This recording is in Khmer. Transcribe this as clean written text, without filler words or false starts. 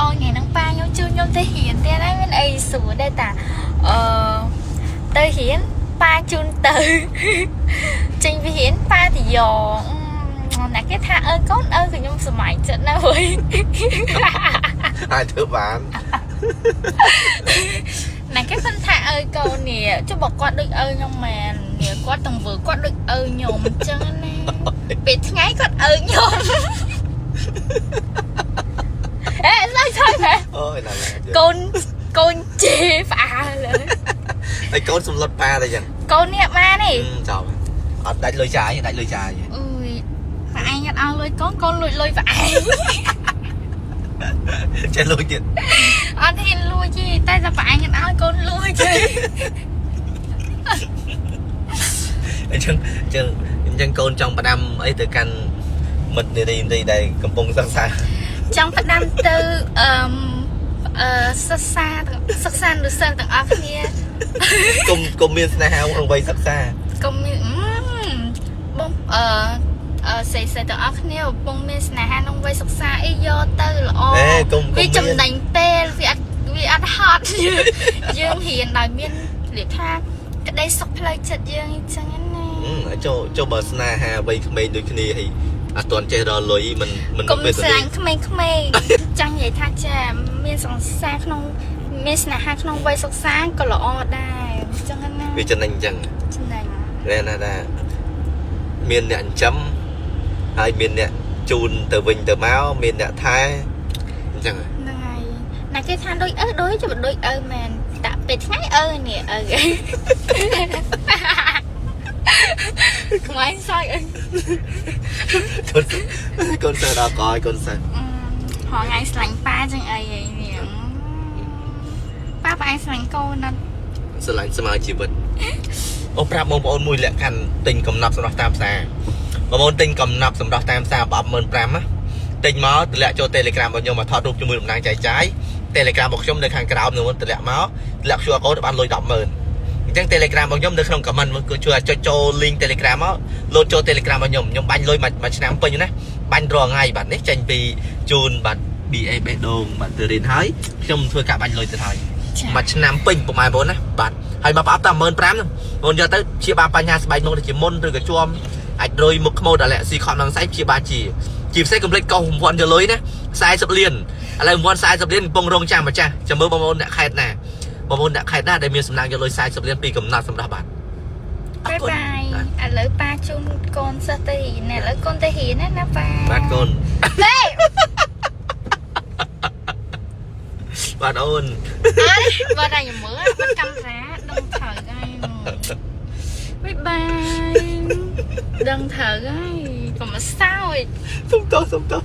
អូថ្ងៃហ្នឹងប៉ាខ្ញុំជូនខ្ញុំទៅរៀនទៀតហើយមានអីស្រួលដែរតាអឺទៅរៀនប៉ាជូនទៅ ចេញពីរៀនប៉ាទៅយកណាគេថាអើកូនអើក៏ខ្ញុំសប្បាយចិត្តណាស់វើយ អាចធ្វើបាន ណាគេមិនថាអើកូននេះចុះបើគាត់ដូចឪខ្ញុំមែននេះគាត់ទាំងវើគាត់ដូចឪខ្ញុំអញ្ចឹងណាពេលថ្ងៃគាត់ឪខ្ញុំ អេស្អីស្អីមែន អូយណាស់ កូនកូនជេរផ្អើលលើ ហើយកូនសម្លុតប៉ាទៅចឹង កូននេះបានទេ ចប់អត់ដាច់លុយចាយដាច់លុយចាយ អុយប៉ាឯងអត់ឲ្យលុយកូនកូនលួចលុយប៉ាឯង ចេះលុយទៀត អត់ហ៊ានលួចទេតែតែប៉ាឯងអត់ឲ្យកូនលួចទេ អញ្ចឹងអញ្ចឹងអញ្ចឹងកូនចង់ផ្ដាំអីទៅកាន់មិត្តនារីនារីដែលកំពុងសិក្សា ចង់ផ្ដាំទៅអឺមអឺសិក្សាទាំងសិក្សានុសិស្សទាំងអស់គ្នា កុំមានស្នេហាក្នុងវ័យសិក្សា កុំមានអឺបងអឺអឺស្រីស្រីទាំងអស់គ្នាកំពុងមានស្នេហាក្នុងវ័យសិក្សាអីយកទៅល្អ អេកុំកុំ វាចំណេញពេលវាអត់ហត់យើងយើងរៀនដោយមាននិយាយថាក្តីសុខផ្លូវចិត្តយើងអញ្ចឹងណា ចូលចូលបើស្នេហាវ័យក្មេងដូចគ្នាហើយអត់ទាន់ចេះរកលុយមិនមិនក ុំ ពេល ស្រឡាញ់ក្មេងៗចង់និយាយថាចាមានសង្សារក្នុងមានស្នេហាក្នុងវ័យសិក្សាក៏ល្អដែរអញ្ចឹងណា វាចំណេញអញ្ចឹង ចំណេញ គេណាថាមានអ្នកចិញ្ចឹមហើយមានអ្នកជូនទៅវិញទៅមកមានអ្នកថែអញ្ចឹង ហ្នឹងហើយណាគេថាដូចឪដូចចុះដូចឪមែនតាពេលថ្ងៃឪនេះឪ ខ្មៃសើចអី កូនកូនសិស្សដល់កឲ្យកូនសិស្សហ ថ្ងៃស្លាញ់ប៉ាចឹងអីអីនេះប៉ាប៉ាឯងស្លាញ់កូនណាស់ ស្រឡាញ់ស្មើជីវិតអូប្រាប់បងប្អូនមួយលក្ខខណ្ឌទិញកំណប់សម្រាប់តាមផ្សារបងប្អូនទិញកំណប់សម្រាប់តាមផ្សារប្រអប់15000ណាទិញមកតម្លាក់ចូល Telegram របស់ខ្ញុំមកថតរូបជាមួយតំណាងចែកចាយ Telegram របស់ខ្ញុំនៅខាងក្រោមនោះតម្លាក់មកតម្លាក់ QR code ទៅបានលុយ100,000អញ្ចឹង Telegram របស់ខ្ញុំនៅក្នុង comment គឺជួយឲ្យចុចចូល link Telegram មកលោតចូល Telegram របស់ខ្ញុំខ្ញុំបាញ់លុយមួយឆ្នាំពេញណាបាញ់រាល់ថ្ងៃបាទនេះចេញពីជូនបាទ BA បេះដូងបាទទៅរៀនហើយខ្ញុំធ្វើការបាញ់លុយទៅហើយ ចា មួយឆ្នាំពេញពុកម៉ែបងប្អូនណាបាទហើយមកប្រអប់តែ15000ហ្នឹងបងយកទៅព្យាបាលបញ្ហាស្បែកមុខដូចជាមុនឬក៏ជាំអាចរុយមុខខ្មោចអាឡែស៊ីខំនឹងស្អែកព្យាបាលជាជាពិសេសកុំភ្លេចកោសរង្វាន់យកលុយណា40លានឥឡូវរង្វាន់40លានកំពុងរងចាំម្ចាស់ចាំមើលបងប្អូនអ្នកខេត្តណាបងប្អូនអ្នកខេត្តណាដែលមានសំណាងយកលុយ40លានពីកំណត់សម្រាប់បាទអរ បាយ គុណ បាយឥឡូវប៉ាជូនកូនសិស្សទៅរៀនឥឡូវកូនទៅរៀនណាណាប៉ា បាទកូន ហេ បាទអូន អើយបើតែខ្ញុំមើលបាត់កាមេរ៉ាដឹងត្រូវហើយបាយបាយដឹងត្រូវហើយកុំមកសើច សុំតោះសុំតោះ